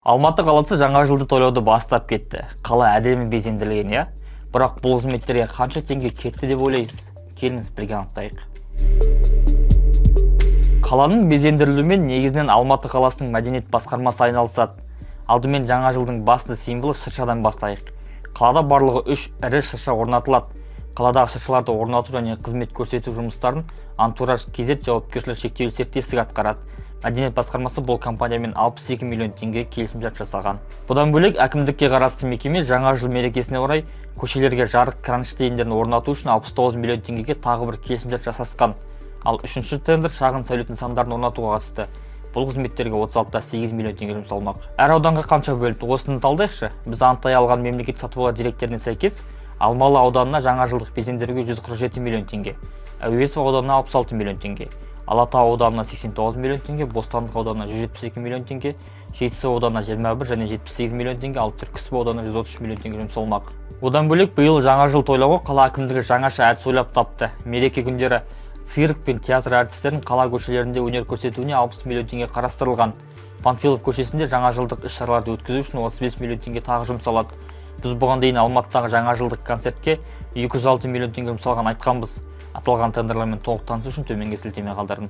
Алматы қаласы жаңа жылды тойлауды бастап кетті. Қала әдемі безендірілген, иә? Бірақ бұл қызметтерге қанша теңге кетті деп ойлайсыз? Келіңіз, бірге анықтайық. Қаланың безендірілуімен негізінен Алматы қаласының мәдениет басқармасы айналысады. Алдымен жаңа жылдың басты символы шыршадан бастайық. Қалада барлығы үш ірі шырша орнатылады. Қаладағы шыршаларды орнату және қызмет көрсету жұмыстарын «Антураж KZ» жауапкершілігі шектеулі серіктестігі атқарады. Мәдениет басқармасы бұл компаниямен 62 миллион теңгеге келісімшарт жасаған. Бұдан бөлек, әкімдікке қарасты мекеме жаңа жыл мерекесіне орай көшелерге жарық кронштейндерін орнату үшін 69 миллион теңгеге тағы бір келісімшарт жасасқан. Ал үшінші тендер шағын сәулет нысандарын орнатуға қатысты. Бұл қызметтерге 36,8 миллион теңге жұмсалмақ. Әр ауданға қанша бөлінді, осыны талдайықшы. Біз анықтай алған мемлекеттік сатып алу деректеріне сәйкес, Алмалы ауданына жаңа жылдық безендіруге 147 миллион теңге, Әуезов ауданына 66 миллион теңге, Алатау ауданына 89 миллион теңге, Бостандық ауданына 172 миллион теңге, Жетісу ауданына 21 және 78 миллион теңге, ал Түрксіб ауданына 133 миллион теңге жұмсалмақ. Одан бөлек, биыл жаңа жыл тойлауға қала әкімдігі жаңаша әдіс ойлап тапты. Мереке күндері цирк пен театр әртістерінің қала көшелерінде өнер көрсетуіне 60 миллион теңге қарастырылған. Панфилов көшесінде жаңа жылдық іс-шараларды өткізу үшін 35 миллион теңге тағы жұмсалады. Біз бұған дейін Алматыдағы жаңа жылдық концертке 206 миллион теңге жұмсалғанын айтқанбыз. Аталған тендерлермен толық танысу үшін төменге сілтеме қалдырдым.